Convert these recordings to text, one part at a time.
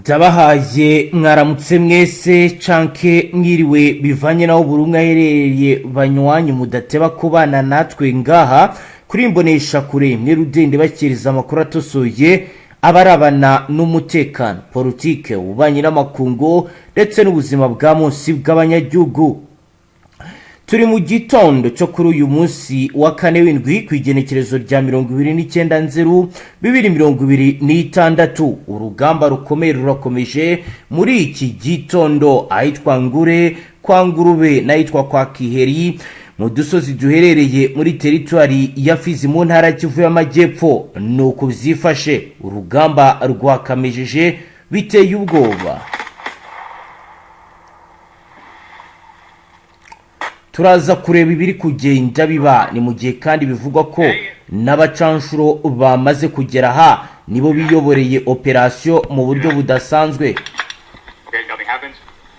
Ndabahaye mwaramutse mwese canke mwiriwe, bivanye naho buri umwe aherereye. Banywanyi mudateba kubana natwe ngaha kuri Imbonesha Kure, mwe rudende bakiriza amakuru atosoye abarabana n'umutekano, politike, ububanyi n'amakungu ndetse n'ubuzima bwa munsi bw'abanyagihugu. Turi mu gitondo cyo kuri uyu munsi wa kane w'indwi, ku igenekerezo rya 29 Nzeri 2026. Urugamba rukomeye rurakomeje muri iki gitondo ahitwa Ngure kwa Ngurube n'ahitwa kwa Kiheri, mu dusozi duherereye muri teritwari ya Fizi, mu ntara ya Kivu y'Amajyepfo. Ni uku byifashe, urugamba rwakamejeje biteye ubwoba. Turaza kureba ibiri kugenda biba. Ni mu gihe kandi bivugwa ko n'abacanshuro bamaze kugera aha, nibo biyoboreye operasiyo mu buryo budasanzwe. Okay, nothing happens.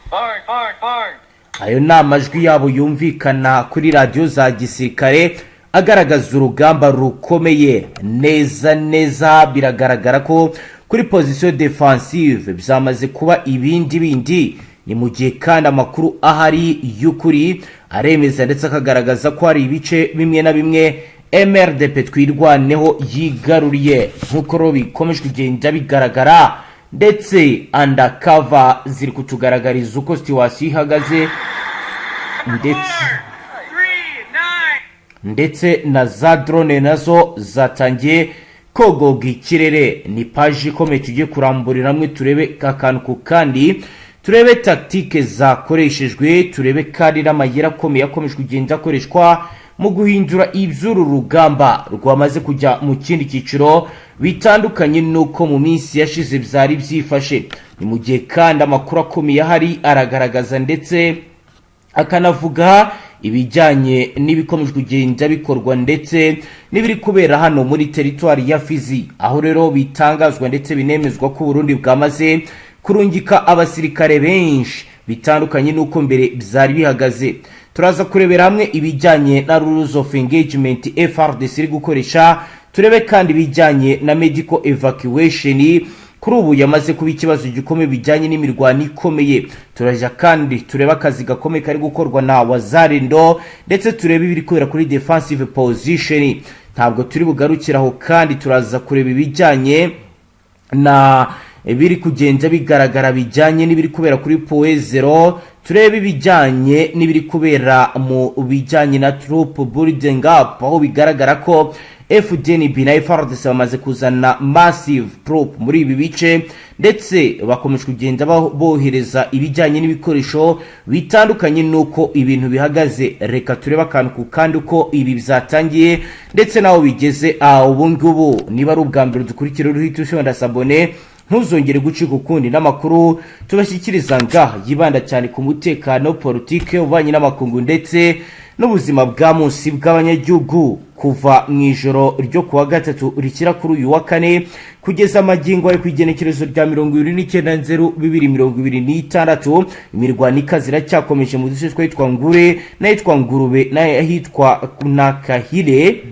Fire, fire, fire. Ayo ni amajwi yabo yumvikana kuri radiyo za gisirikare, agaragaza urugamba rukomeye neza neza. Biragaragara ko kuri position défensive byamaze kuba ibindi bindi. Ni mu gihe kandi amakuru ahari y'ukuri aremeza ndetse akagaragaza ko hari ibice bimwe na bimwe MRDP Twirwaneho yigaruriye, nk'uko rero bikomeje kugenda bigaragara, ndetse undercover ziri kutugaragariza uko situation ihagaze, ndetse na za drone nazo zatangiye kogoga ikirere. Ni paji ikomeye tugiye kuramburira hamwe, turebe akantu ku kandi, turebe tactique zakoreshejwe, turebe kandi n'amayeri akomeye akomeje kugenda akoreshwa mu guhindura iby'uru rugamba rwamaze kujya mu kindi cyiciro, bitandukanye n'uko mu minsi yashize byari byifashe. Ni mu gihe kandi amakuru akomeye ahari aragaragaza ndetse akanavuga ibijyanye n'ibikomeje kugenda bikorwa ndetse n'ibiri kubera hano muri teritwari ya Fizi, aho rero bitangazwa ndetse binemezwa ko Burundi bwamaze kurungika abasirikare benshi, bitandukanye n'uko mbere byari bihagaze. Turaza kurebera hamwe ibijyanye na rules of engagement FARDC iri gukoresha, turebe kandi ibijyanye na medical evacuation kuri ubu yamaze kuba ikibazo gikomeye, bijyanye n'imirwano ikomeye. Turajya kandi turebe akazi gakomeye kari gukorwa na Wazalendo, ndetse turebe ibiri kubera kuri defensive position. Ntabwo turi bugarukire aho kandi, turaza kureba ibijyanye na biri kugenda bigaragara bijyanye n'ibiri kubera kuri Point Zéro, turebe ibijyanye n'ibiri kubera mu bijyanye na troop building up, aho bigaragara ko FDNB na FARDC bamaze kuzana massive troop muri ibi bice, ndetse bakomeje kugenda bohereza ibijyanye n'ibikoresho bitandukanye n'uko ibintu bihagaze. Reka turebe akantu ku kandi uko ibi byatangiye ndetse n'aho bigeze ubu ngubu. Niba ari ubwa mbere dukurikira, uruhita ushobora s'abonner, ntuzongere gucika ukundi n'amakuru tubashyikiriza ngaha yibanda cyane ku mutekano, politike, ububanyi n'amakungu ndetse n'ubuzima bwa munsi bw'abanyagihugu. Kuva mu ijoro ryo kuwa gatatu rikira kuri uyu wa kane kugeza amagingo ari ku igenekerezo rya 29 Nzeri 2026, imirwano ikaze iracyakomeje mu duce twahitwa Ngure n'ahitwa Ngurube n'ahitwa Nakahire.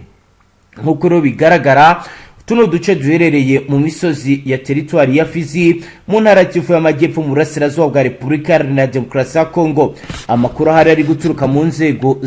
Nk'uko rero bigaragara, tuno duce duherereye mu misozi ya teritwari ya Fizi, mu ntara ya Kivu y'Amajyepfo, mu burasirazuba bwa Repubulika Iharanira Demokarasi ya Kongo. Amakuru ahari ari guturuka mu nzego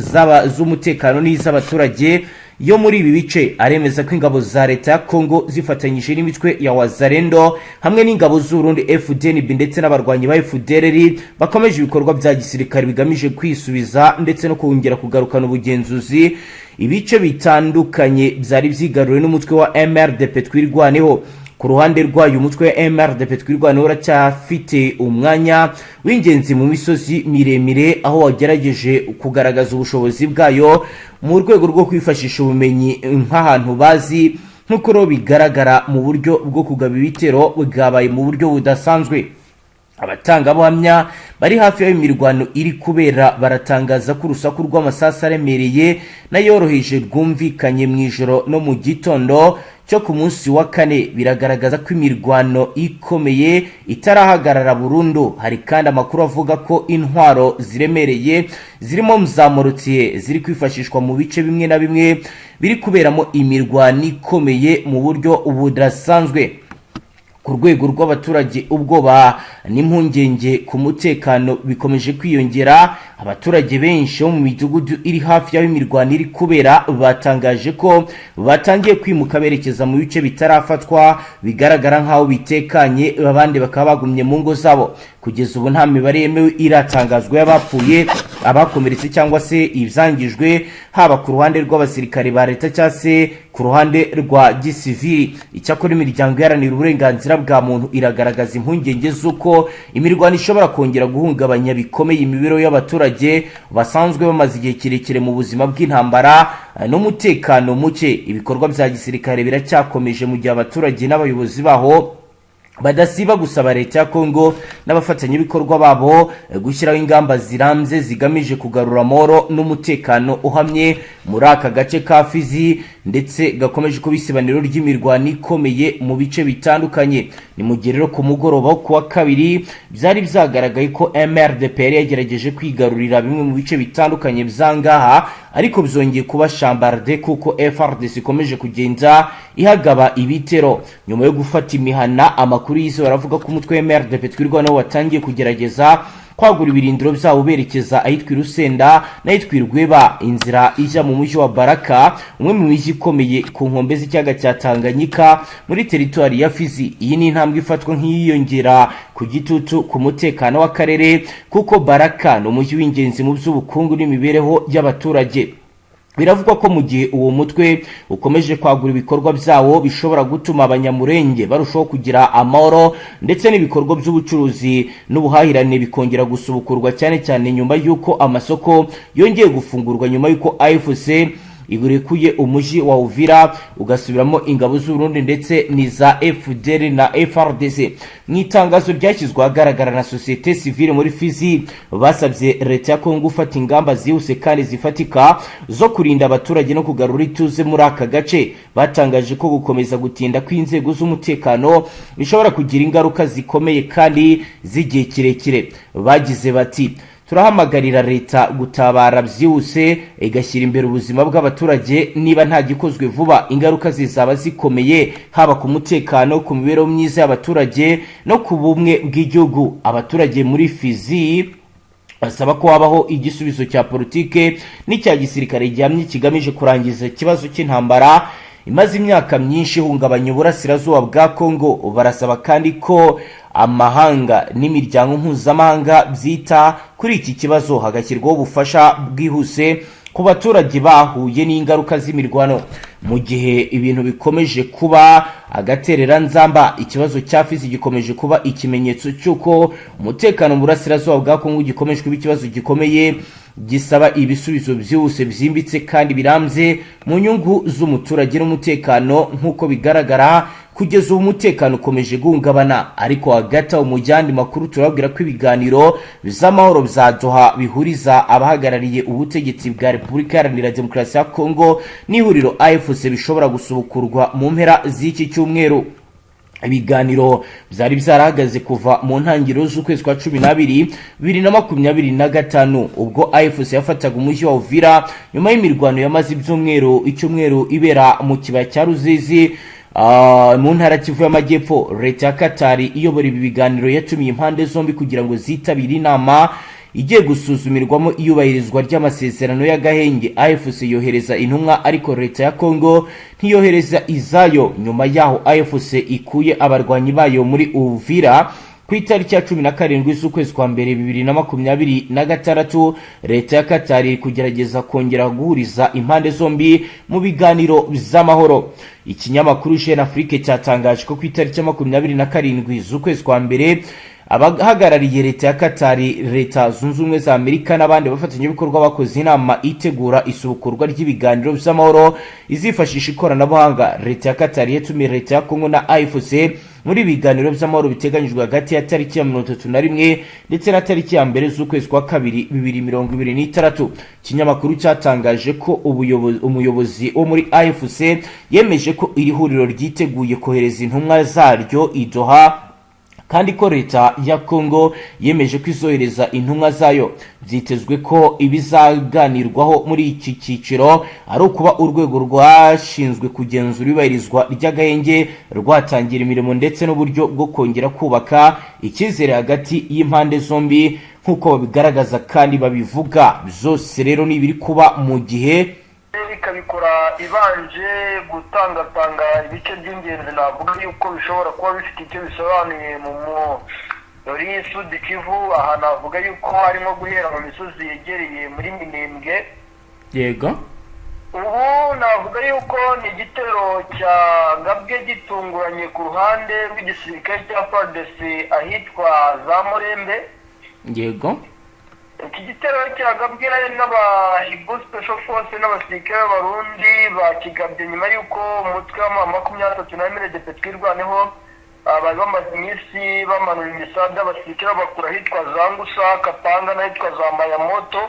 z'umutekano n'iz'abaturage yo muri ibi bice aremeza ko ingabo za leta ya Kongo zifatanyije n'imitwe ya Wazalendo hamwe n'ingabo z'Uburundi FDNB ndetse n'abarwanyi ba FDLR bakomeje ibikorwa bya gisirikare bigamije kwisubiza ndetse no kongera kugarukana ubugenzuzi ibice bitandukanye byari byigaruriwe n'umutwe wa MRDP Twirwaneho. Ku ruhande rwayo, umutwe wa MRDP Twirwaneho uracyafite umwanya w'ingenzi mu misozi miremire, aho wagerageje kugaragaza ubushobozi bwayo mu rwego rwo kwifashisha ubumenyi nk'ahantu bazi, nk'uko rero bigaragara mu buryo bwo kugaba ibitero bwabaye mu buryo budasanzwe. Abatangabuhamya bari hafi y'aho imirwano iri kubera baratangaza ko urusaku rw'amasasu aremereye n'ayoroheje rwumvikanye mu ijoro no mu gitondo cyo ku munsi wa kane, biragaragaza ko imirwano ikomeye itarahagarara burundu. Hari kandi amakuru avuga ko intwaro ziremereye zirimo za mortier ziri kwifashishwa mu bice bimwe na bimwe biri kuberamo imirwano ikomeye mu buryo budasanzwe. Ku rwego rw'abaturage, ubwoba n'impungenge ku mutekano bikomeje kwiyongera. Abaturage benshi bo mu midugudu iri hafi y'aho imirwano iri kubera batangaje ko batangiye kwimuka berekeza mu bice bitarafatwa bigaragara nk'aho bitekanye, abandi bakaba bagumye mu ngo zabo. Kugeza ubu nta mibare yemewe iratangazwa y'abapfuye, abakomeretse cyangwa se ibyangijwe, haba ku ruhande rw'abasirikare ba leta cyangwa se ku ruhande rwa gisivili. Icyakora, imiryango iharanira uburenganzira bwa muntu iragaragaza impungenge z'uko imirwano ishobora kongera guhungabanya bikomeye imibereho y'abaturage basanzwe bamaze igihe kirekire mu buzima bw'intambara n'umutekano muke. Ibikorwa bya gisirikare biracyakomeje mu gihe abaturage n'abayobozi baho badasiba gusaba leta ya Kongo n'abafatanyabikorwa babo gushyiraho ingamba zirambye zigamije kugarura amahoro n'umutekano uhamye muri aka gace ka Fizi, ndetse gakomeje kuba isibaniro ry'imirwano ikomeye mu bice bitandukanye. Ni mu gihe rero ku mugoroba wo kuwa kabiri byari byagaragaye ko MRDP yari yagerageje kwigarurira bimwe mu bice bitandukanye by'angaha, ariko byongeye kuba chambardé kuko FARDC ikomeje kugenda ihagaba ibitero nyuma yo gufata imihana. Amakuru y'isi baravuga ko umutwe wa MRDP Twirwaneho watangiye kugerageza kwagura ibirindiro byabo berekeza ahitwa Irusenda n'ahitwa Irweba, inzira ijya mu mujyi wa Baraka, umwe mu mijyi ikomeye ku nkombe z'ikiyaga cya Tanganyika muri teritwari ya Fizi. Iyi ni intambwe ifatwa nk'iyiyongera ku gitutu ku mutekano w'akarere, kuko Baraka ni umujyi w'ingenzi mu by'ubukungu n'imibereho y'abaturage. Biravugwa ko mu gihe uwo mutwe ukomeje kwagura ibikorwa byawo, bishobora gutuma Abanyamurenge barushaho kugira amahoro, ndetse n'ibikorwa by'ubucuruzi n'ubuhahirane bikongera gusubukurwa, cyane cyane nyuma y'uko amasoko yongeye gufungurwa nyuma y'uko AFC irekuye umujyi wa Uvira ugasubiramo ingabo z'Uburundi ndetse n'iza FDL na FARDC. Mu itangazo ryashyizwe ahagaragara na société civile muri Fizi, basabye leta ya Kongo gufata ingamba zihuse kandi zifatika zo kurinda abaturage no kugarura ituze muri aka gace. Batangaje ko gukomeza gutinda kw'inzego z'umutekano bishobora kugira ingaruka zikomeye kandi z'igihe kirekire. Bagize bati: "Turahamagarira leta gutabara byihuse, igashyira imbere ubuzima bw'abaturage. Niba nta gikozwe vuba, ingaruka zizaba zikomeye, haba ku mutekano, ku mibereho myiza y'abaturage no ku bumwe bw'igihugu." Abaturage muri Fizi basaba ko habaho igisubizo cya politike n'icya gisirikare gihamye kigamije kurangiza ikibazo cy'intambara imaze imyaka myinshi ihungabanya uburasirazuba bwa Kongo. Barasaba kandi ko amahanga n'imiryango mpuzamahanga byita kuri iki kibazo, hagashyirwaho ubufasha bwihuse ku baturage bahuye n'ingaruka z'imirwano. Mu gihe ibintu bikomeje kuba agatereranzamba, ikibazo cya Fizi gikomeje kuba ikimenyetso cy'uko umutekano mu burasirazuba bwa Kongo gikomeje kuba ikibazo gikomeye gisaba ibisubizo byihuse, byimbitse kandi birambye mu nyungu z'umuturage n'umutekano. Nk'uko bigaragara, kugeza ubu umutekano ukomeje guhungabana. Ariko hagati aho, mu yandi makuru, turababwira ko ibiganiro by'amahoro bya Doha bihuriza abahagarariye ubutegetsi bwa Repubulika Iharanira Demokarasi ya Kongo n'ihuriro AFC bishobora gusubukurwa mu mpera z'iki cyumweru. Ibiganiro byari byarahagaze kuva mu ntangiriro z'ukwezi kwa 12 2025, ubwo AFC yafataga umujyi wa Uvira nyuma y'imirwano yamaze icyumweru ibera mu kibaya cya Ruzizi mu ntara Kivu y'Amajyepfo. Leta ya Katari iyobora ibi biganiro yatumiye impande zombi kugira ngo zitabire inama igiye gusuzumirwamo iyubahirizwa ry'amasezerano y'agahenge. AFC yohereza intumwa, ariko leta ya Congo ntiyohereza izayo. Nyuma yaho AFC ikuye abarwanyi bayo muri Uvira ku itariki ya 17 z'ukwezi kwa mbere 2026, leta ya Katari iri kugerageza kongera guhuriza impande zombi mu biganiro by'amahoro. Ikinyamakuru Jeune Afrique cyatangaje ko ku itariki ya 27 z'ukwezi kwa mbere, abahagarariye leta ya Katari, Leta Zunze Ubumwe za Amerika n'abandi bafatanyabikorwa bakoze inama itegura isubukurwa ry'ibiganiro by'amahoro izifashisha ikoranabuhanga. Leta ya Katari yatumiye leta ya Kongo na AFC muri ibiganiro by'amahoro biteganyijwe hagati ya tariki ya 31 ndetse na tariki ya 1 z'ukwezi kwa kabiri 2026. Ikinyamakuru cyatangaje ko umuyobozi wo muri AFC yemeje ko iri huriro ryiteguye kohereza intumwa zaryo i Doha. Kandi ko leta ya Congo yemeje ko izohereza intumwa zayo. Byitezwe ko ibizaganirwaho muri iki cyiciro ari ukuba urwego rwashinzwe kugenzura iyubahirizwa ry'agahenge rwatangira imirimo, ndetse n'uburyo bwo kongera kubaka icyizere hagati y'impande zombi, nk'uko babigaragaza kandi babivuga. Byose rero ni ibiri kuba mu gihe ikabikora ibanje gutangatanga ibice by'ingenzi, navuga yuko bishobora kuba bifite icyo bisobanuye mu muri Sud Kivu. Aha navuga yuko harimo guhera mu misozi yegereye muri Minembwe. Ubu navuga yuko ni igitero cya gabwe gitunguranye ku ruhande rw'igisirikare cya FARDC ahitwa za Murembe. Iki gitero cyagabwe n'aba Hiboux Special Force n'abasirikare b'Abarundi bakigabye nyuma y'uko umutwe wa 23 na MRDP Twirwaneho bari bamaze iminsi bamanura imisada abasirikare babakura ahitwa za Ngusa, Kapanga n'ahitwa za Mayamoto.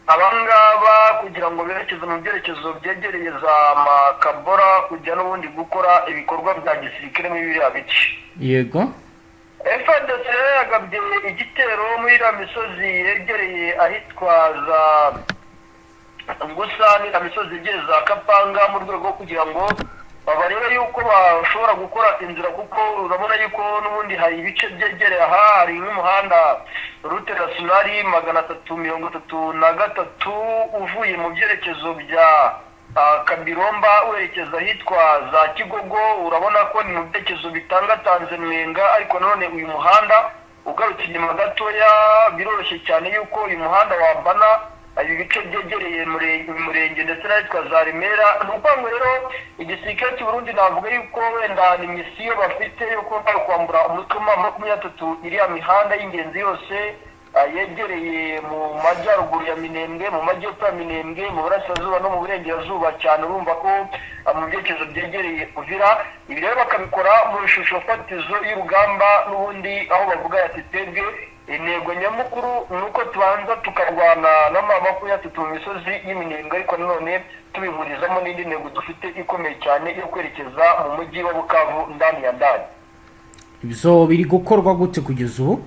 Abangaba kugira ngo berekeze mu byerekezo byegereye za Makabora, kujya n'ubundi gukora ibikorwa bya gisirikare muri biriya bice. FARDC rero yagabye igitero muri iriya misozi yegereye ahitwa za Ngusa n'iriya misozi yegereye za Kapanga, mu rwego rwo kugira ngo babarebe yuko bashobora gukora inzira, kuko urabona yuko n'ubundi hari ibice byegereye aha, hari nk'umuhanda route nationale 333 uvuye mu byerekezo bya Kabiromba werekeza ahitwa za Kigogo. Urabona ko ni mu byerekezo bitangatanze Mwenga, ariko nanone uyu muhanda ugarutse inyuma gatoya biroroshye cyane yuko uyu muhanda wabana ibi bice byegereye Murenge ndetse n'ahitwa za Remera. Ni ukuvuga ngo rero igisirikare cy'u Burundi navuga yuko wenda ni mission bafite yo kuba bari kwambura umutwe wa 23 iriya mihanda y'ingenzi yose yegereye mu majyaruguru ya Minembwe, mu majyepfo ya Minembwe, mu burasirazuba no mu burengerazuba cyane. Urumva ko mu byerekezo byegereye Uvira. Ibi rero bakabikora mu ishusho fatizo y'urugamba n'ubundi, aho bavuga ati: "Twebwe intego nyamukuru ni uko tubanza tukarwana n'ama 23 mu misozi y'Iminembwe, ariko nanone tubihurizamo n'indi ntego dufite ikomeye cyane yo kwerekeza mu mujyi wa Bukavu ndani ya ndani." Ibyo biri gukorwa gute kugeza ubu?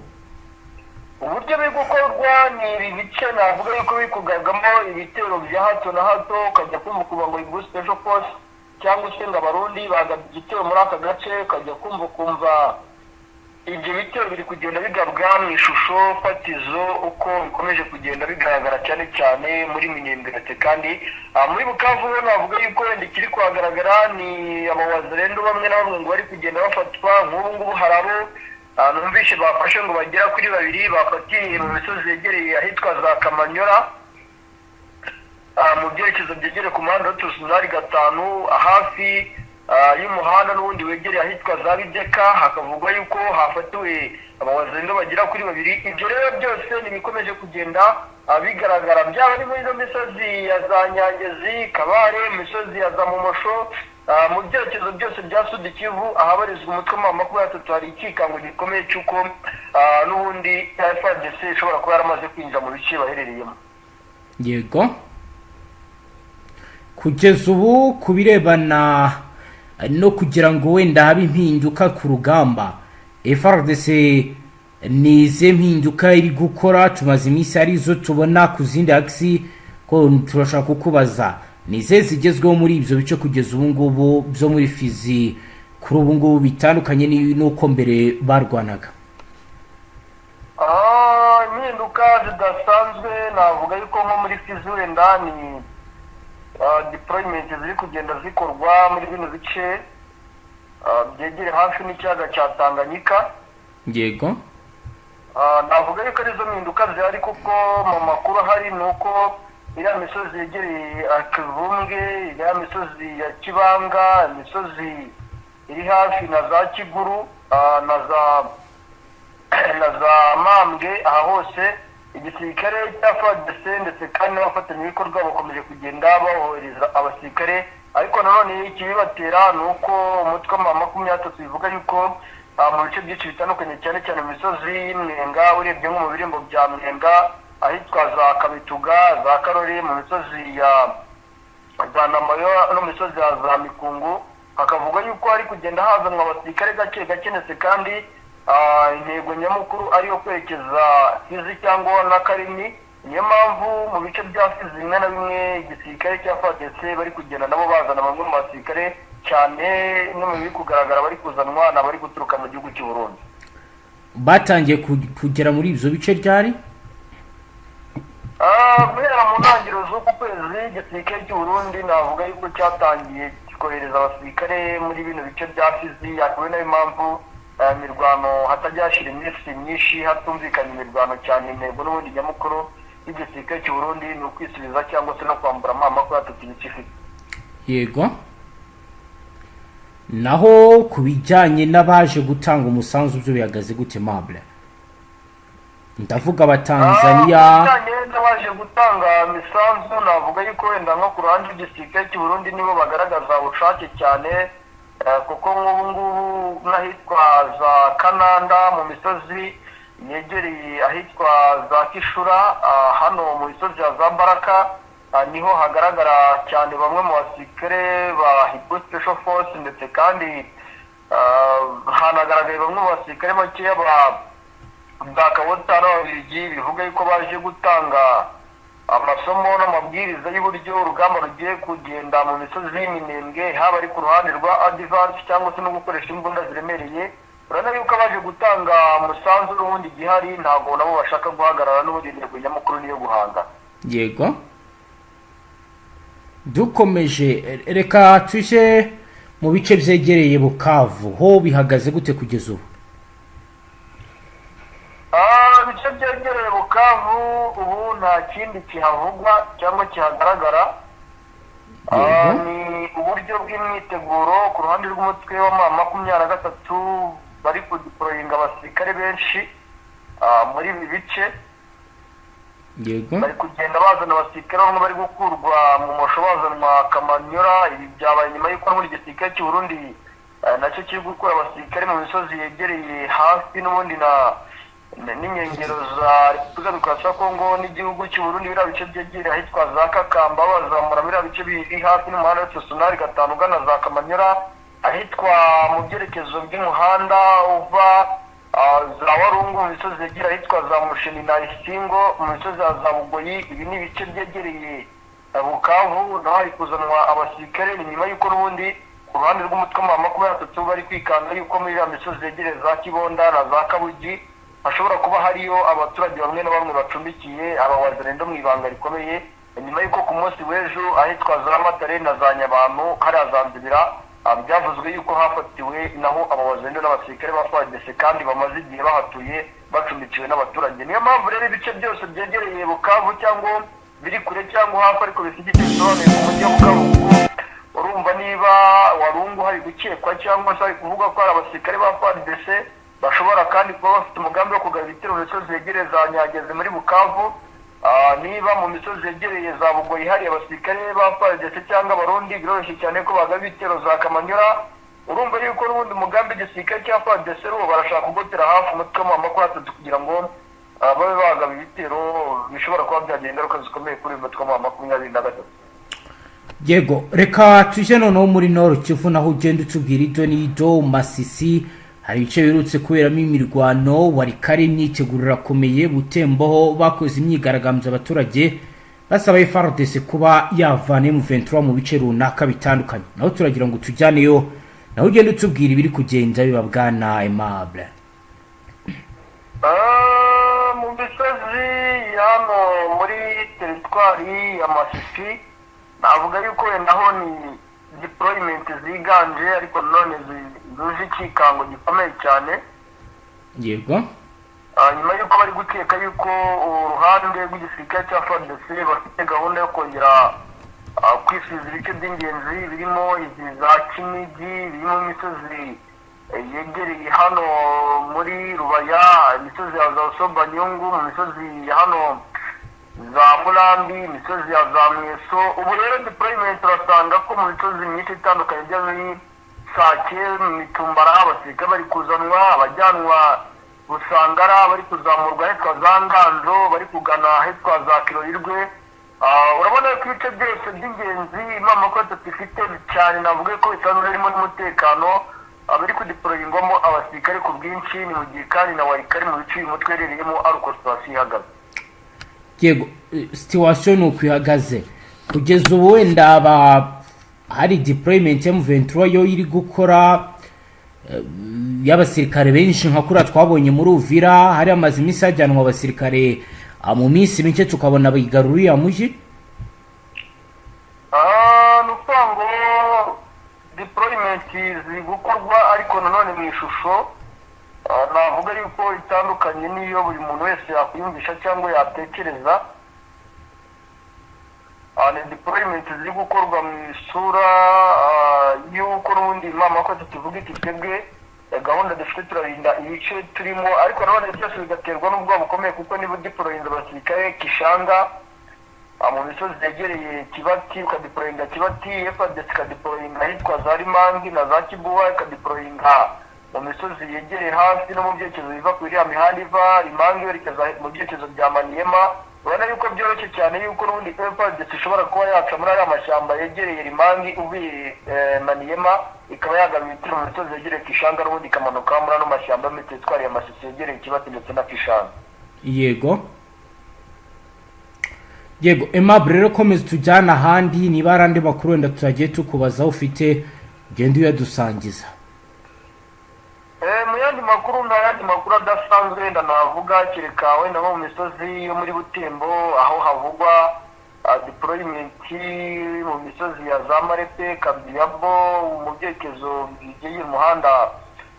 Uburyo biri gukorwa ni ibi bice navuga yuko biri kugaragamo ibitero bya hato na hato, ukajya kumva ukumva ngo Hiboux Special Force cyangwa se ngo Abarundi bagabye igitero muri aka gace, ukajya kumva ukumva ibyo bitero biri kugenda bigabwa mu ishusho fatizo uko bikomeje kugenda bigaragara, cyane cyane muri Minembwe. Kandi muri Bukavu ho navuga yuko wenda ikiri kuhagaragara ni abawazalendo bamwe na bamwe ngo bari kugenda bafatwa. Nk'ubu ngubu hari abo numvishe bafashe ngo bagera kuri babiri, bafatiye mu misozi yegereye ahitwa za Kamanyora, mu byerekezo byegereye ku muhanda w'utusunari 5, hafi y'umuhanda n'ubundi wegereye ahitwa za Bideka, hakavugwa yuko hafatiwe abawazalendo bagera kuri babiri. Ibyo rero byose ni ibikomeje kugenda bigaragara, byaba ari muri izo misozi ya za Nyangezi, Kabare, mu misozi ya za Mumosho, mu byerekezo byose bya Sud Kivu ahabarizwa umutwe wa 23, hari ikikango gikomeye cy'uko n'ubundi FARDC ishobora kuba yaramaze kwinjira mu bice baherereyemo. Yego, kugeza ubu ku birebana no kugira ngo wenda habe impinduka ku rugamba, FARDC ni izihe mpinduka iri gukora? Tumaze iminsi ari izo tubona ku zindi axes, ko turashaka kukubaza ni izihe zigezweho muri ibyo bice kugeza ubu ngubu byo muri Fizi kuri ubu ngubu, bitandukanye n'uko mbere barwanaga? Impinduka zidasanzwe navuga yuko nko muri Fizi wenda ni deployment ziri kugenda zikorwa muri bino bice byegereye hafi n'ikiyaga cya Tanganyika. Navuga yuko arizo mpinduka zihari, kuko mu makuru ahari ni uko iriya misozi yegereye Akivumbwe, iriya misozi ya Kibanga, imisozi iri hafi na za Kiguru, na za Mambwe, aha hose igisirikare cya FARDC ndetse kandi n'abafatanyabikorwa bakomeje kugenda bohereza abasirikare. Ariko nanone ikibibatera ni uko umutwe wa 23 bivuga yuko mu bice byinshi bitandukanye, cyane cyane mu misozi y'Imwenga, urebye nko mu birembo bya Mwenga ahitwa za Kamituga, za Karori, mu misozi ya za Namayo no mu misozi ya za Mikungu. Hakavuga yuko hari kugenda hazanwa abasirikare gake gake, ndetse kandi intego nyamukuru ari iyo kwerekeza Fizi cyangwa na Karimi. Niyo mpamvu mu bice bya Fizi bimwe na bimwe igisirikare cya FARDC bari kugenda nabo bazana bamwe mu basirikare cyane. No mu biri kugaragara, bari kuzanwa ni abari guturuka mu gihugu cy'u Burundi. Batangiye kugera muri ibyo bice ryari? Guhera mu ntangiriro z'uku kwezi, igisirikare cy'u Burundi navuga yuko cyatangiye kohereza abasirikare muri bino bice bya Fizi. Akaba ari nayo mpamvu imirwano hatajya hashira iminsi myinshi hatumvikana imirwano cyane. Intego n'ubundi nyamukuru y'igisirikare cy'u Burundi ni ukwisubiza cyangwa se no kwambura M23 ibice ifite. Yego, naho ku bijyanye n'abaje gutanga umusanzu byo bihagaze gute, Mable? Ndavuga Abatanzaniya. Ku bijyanye n'abaje gutanga imisanzu, navuga yuko wenda nko ku ruhande rw'igisirikare cy'u Burundi nibo bagaragaza ubushake cyane, kuko nk'ubu ngubu n'ahitwa za Kananda, mu misozi yegereye ahitwa za Kishura, hano mu misozi ya za Baraka, niho hagaragara cyane bamwe mu basirikare ba Hibou Special Force. Ndetse kandi hanagaragaye bamwe mu basirikare bakeya ba Bwakabota n'Ababiligi, bivuga yuko baje gutanga amasomo n'amabwiriza y'uburyo urugamba rugiye kugenda mu misozi y'Iminembwe, haba ari ku ruhande rwa advance cyangwa se no gukoresha imbunda ziremereye. Urabona yuko abaje gutanga umusanzu n'ubundi gihari, ntabwo nabo bashaka guhagarara. N'ubundi intego nyamukuru niyo guhanga. Yego, dukomeje, reka tujye mu bice byegereye Bukavu. Ho bihagaze gute kugeza ubu? Ibice byegereye Bukavu ubu nta kindi kihavugwa cyangwa kihagaragara. Ni uburyo bw'imyiteguro ku ruhande rw'umutwe wa M23. Bari kudeployinga abasirikare benshi muri ibi bice. Bari kugenda bazana abasirikare, bamwe bari gukurwa mu Mosho bazanwa Kamanyura. Ibi byabaye nyuma y'uko muri igisirikare cy'u Burundi nacyo kiri gukura abasirikare mu misozi yegereye hafi n'ubundi na n'inkengero za Repubulika Demokarasi ya Kongo n'igihugu cy'u Burundi, biriya bice byegereye ahitwa za Kakamba, bazamura biriya bice biri hafi n'umuhanda wa Sonari 5 ugana za Kamanyura, ahitwa mu byerekezo by'umuhanda uva za Warungu, mu misozi yegereye ahitwa za Musheni na Isingo, mu misozi ya za Bugoyi. Ibi ni ibice byegereye Bukavu, naho hari kuzanwa abasirikare. Ni nyuma y'uko n'ubundi ku ruhande rw'umutwe wa 23 bari kwikanga yuko muri iriya misozi yegereye za Kibonda na za Kabugi hashobora kuba hariyo abaturage bamwe na bamwe bacumbikiye abawazalendo mu ibanga rikomeye, nyuma y'uko ku munsi w'ejo ahitwa za Matare na za Nyabantu, hariya za Nzibira, byavuzwe yuko hafatiwe naho abawazalendo n'abasirikare ba FARDC kandi bamaze igihe bahatuye bacumbikiwe n'abaturage. Niyo mpamvu rero ibice byose byegereye Bukavu, cyangwa biri kure cyangwa hafi, ariko bifite icyo bisobanuye ku mujyi wa Bukavu, kuko urumva niba Warungu hari gukekwa cyangwa se hari kuvuga ko hari abasirikare ba FARDC bashobora kandi kuba bafite umugambi wo kugaba ibitero mu misozi yegereye za Nyangezi muri Bukavu, niba mu misozi yegereye za Bugoyi hari abasirikare ba FARDC cyangwa Abarundi, biroroshye cyane ko bagaba ibitero za Kamanyura. Urumva yuko n'ubundi umugambi igisirikare cya FARDC ubu barashaka kugotera hafi umutwe wa 23 kugira ngo babe bagaba ibitero bishobora kuba byagira ingaruka zikomeye kuri uyu mutwe wa 23. Yego, reka tujye noneho muri Nord Kivu, naho ugenda utubwira ido n'ido. Masisi hari ibice biherutse kuberamo imirwano, Walikale imyiteguro irakomeye, Butembo bakoze imyigaragambyo abaturage basaba FARDC kuba yavana M23 mu bice runaka bitandukanye. Naho turagira ngo tujyaneyo, naho ugenda utubwira ibiri kugenda biba, bwana Aimable. Mu misozi hano muri teritwari ya Masisi, navuga yuko wenda ho ni deployment ziganje, ariko nanone zuje ikikango gikomeye cyane. Nyuma y'uko bari gukeka yuko uruhande rw'igisirikare cya FARDC bafite gahunda yo kongera kwisubiza ibice by'ingenzi birimo izi za Kinigi, birimo imisozi yegereye hano muri Rubaya, imisozi ya za Sobanyungu, mu misozi ya hano za Murambi, imisozi ya za Mweso. Ubu rero deployment urasanga ko mu misozi myinshi itandukanye ijya muri Sake, mu Mitumbara, abasirikare bari kuzanwa, abajyanwa Busangara, bari kuzamurwa ahitwa za Nganzo, bari kugana ahitwa za Kirorirwe. Urabona ko ibice byose by'ingenzi inama gatatu ifite cyane, navuga ko bisanzwe harimo n'umutekano, abari kudeployingwamo abasirikare ku bwinshi. Ni mu gihe kandi na Walikale, mu bice uyu mutwe uherereyemo, ari uko situation ihagaze. Yego, situation ni uko ihagaze kugeza ubu. Wenda aba hari deployment ya M23 yo iri gukora y'abasirikare benshi nka kuriya twabonye muri Uvira, hari amaze iminsi hajyanwa abasirikare, mu minsi mike tukabona bigarura uriya mujyi? Ni ukuvuga ngo deployment ziri gukorwa, ariko nanone mu ishusho navuga yuko itandukanye n'iyo buri muntu wese yakwiyumvisha cyangwa yatekereza. Ni deployment ziri gukorwa mu isura y'uko n'ubundi mama ko tuvuga iti: "Twebwe gahunda dufite, turarinda ibice turimo." Ariko nanone byose bigaterwa n'ubwoba bukomeye, kuko niba udeployinze abasirikare Kishanga, mu misozi yegereye Kibati, ukadeployinga Kibati, FARDC ikadeployinga ahitwa za Rimangi na za Kibuwa, ikadeployinga mu misozi yegereye hafi no mu byerekezo biva ku iriya mihanda iva Rimangi werekeza mu byerekezo bya Maniema, urabona yuko byoroshye cyane yuko n'ubundi FARDC ishobora kuba yaca muri ariya mashyamba yegereye Rimangi uvuye Maniema, ikaba yagaba ibitero mu misozi yegereye Kishanga, n'ubundi ikamanuka muri ano mashyamba yo muri teritwari ya Masisi yegereye Kibati ndetse na Kishanga. Yego, Aimable, rero komeza tujyane ahandi. Niba hari andi makuru wenda tutagiye tukubaza ufite, ugende uyadusangiza. Mu yandi makuru, nta yandi makuru adasanzwe wenda navuga, kereka wenda nko mu misozi yo muri Butembo, aho havugwa deployment mu misozi ya za Marepe, Kabiyabo, mu byerekezo bigeye umuhanda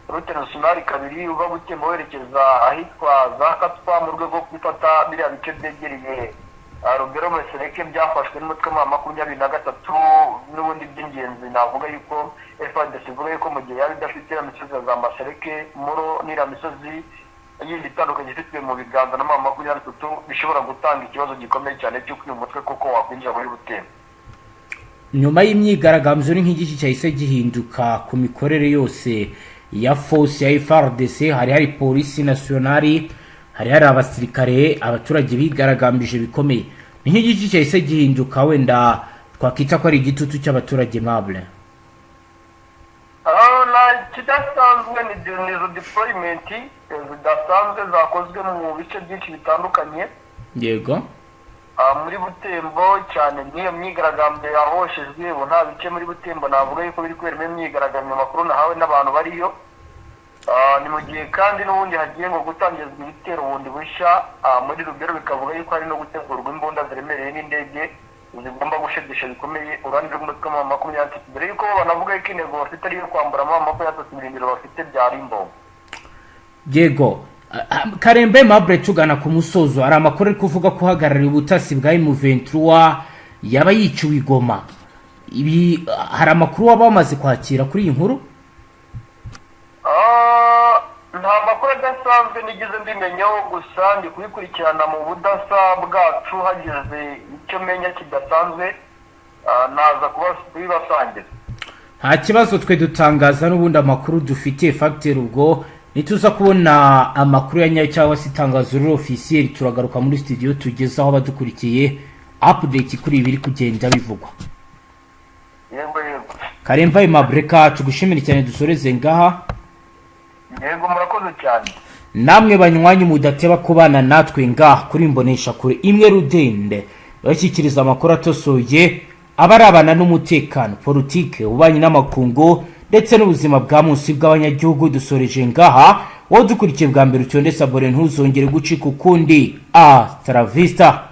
route nationale 2 uva Butembo werekeza ahitwa za Katwa, mu rwego rwo gufata biriya bice byegereye Rubero Masereke byafashwe n'umutwe wa 23. N'ubundi by'ingenzi navuga yuko FARDC ivuga yuko mu gihe yaba idafite iriya misozi ya za Masereke, Muro n'iriya misozi yindi itandukanye ifitwe mu biganza na M23, bishobora gutanga ikibazo gikomeye cyane cy'uko uyu mutwe koko wakwinjira muri Butembo. Nyuma y'imyigaragambyo, ni nk'igiki cyahise gihinduka ku mikorere yose ya force ya FARDC? Hari polisi nationale, hari abasirikare, abaturage bigaragambije bikomeye. Ni nk'igiki cyahise gihinduka, wenda twakwita ko ari igitutu cy'abaturage, Aimable? Na kidasanzwe ni izo deployment zidasanzwe zakozwe mu bice byinshi bitandukanye. Muri Butembo cyane n'iyo myigaragambyo yahoshejwe. Ubu nta bice muri Butembo navuga yuko biri kuberamo imyigaragambyo, amakuru nahawe n'abantu bariyo. Ni mu gihe kandi n'ubundi hagiye ngo gutangizwa ibitero bundi bushya muri Rubero, bikavuga yuko hari no gutegurwa imbunda ziremereye n'indege zigomba gushegesha bikomeye uruhande rw'umutwe wa 23, mbere yuko bo banavuga yuko intego bafite ari iyo kwambura M23 ibirindiro bafite bya Rimbo. Yego. Karembe Aimable, tugana ku musozo, hari amakuru ari kuvuga ko uhagarariye ubutasi bwa M23 yaba yiciwe i Goma. Ibi hari amakuru waba wamaze kwakira kuri iyi nkuru? Nta makuru adasanzwe nigeze mbimenyaho, gusa ndi kubikurikirana mu budasa bwacu. Hagize icyo menya kidasanzwe, naza kubibasangiza. Nta kibazo, twe dutangaza n'ubundi amakuru dufitiye fagitire. Ubwo nituza kubona amakuru ya nyayo cyangwa se itangazo riri officiel, turagaruka muri studio tugezaho abadukurikiye update kuri ibi biri kugenda bivugwa. Yego. Karemba Aimable, reka tugushimire cyane, dusoreze ngaha. Yego, murakoze cyane. Namwe banywanyi mudateba kubana natwe ngaha kuri Imbonesha Kure imwe rudende, bashyikiriza amakuru atosoye abarabana n'umutekano, politike, ububanyi n'amakungu ndetse n'ubuzima bwa munsi bw'abanyagihugu. Dusoreje ngaha. Wowe dukurikiye bwa mbere, ucyonde s'abonner, ntuzongere gucika ukundi. A taravista.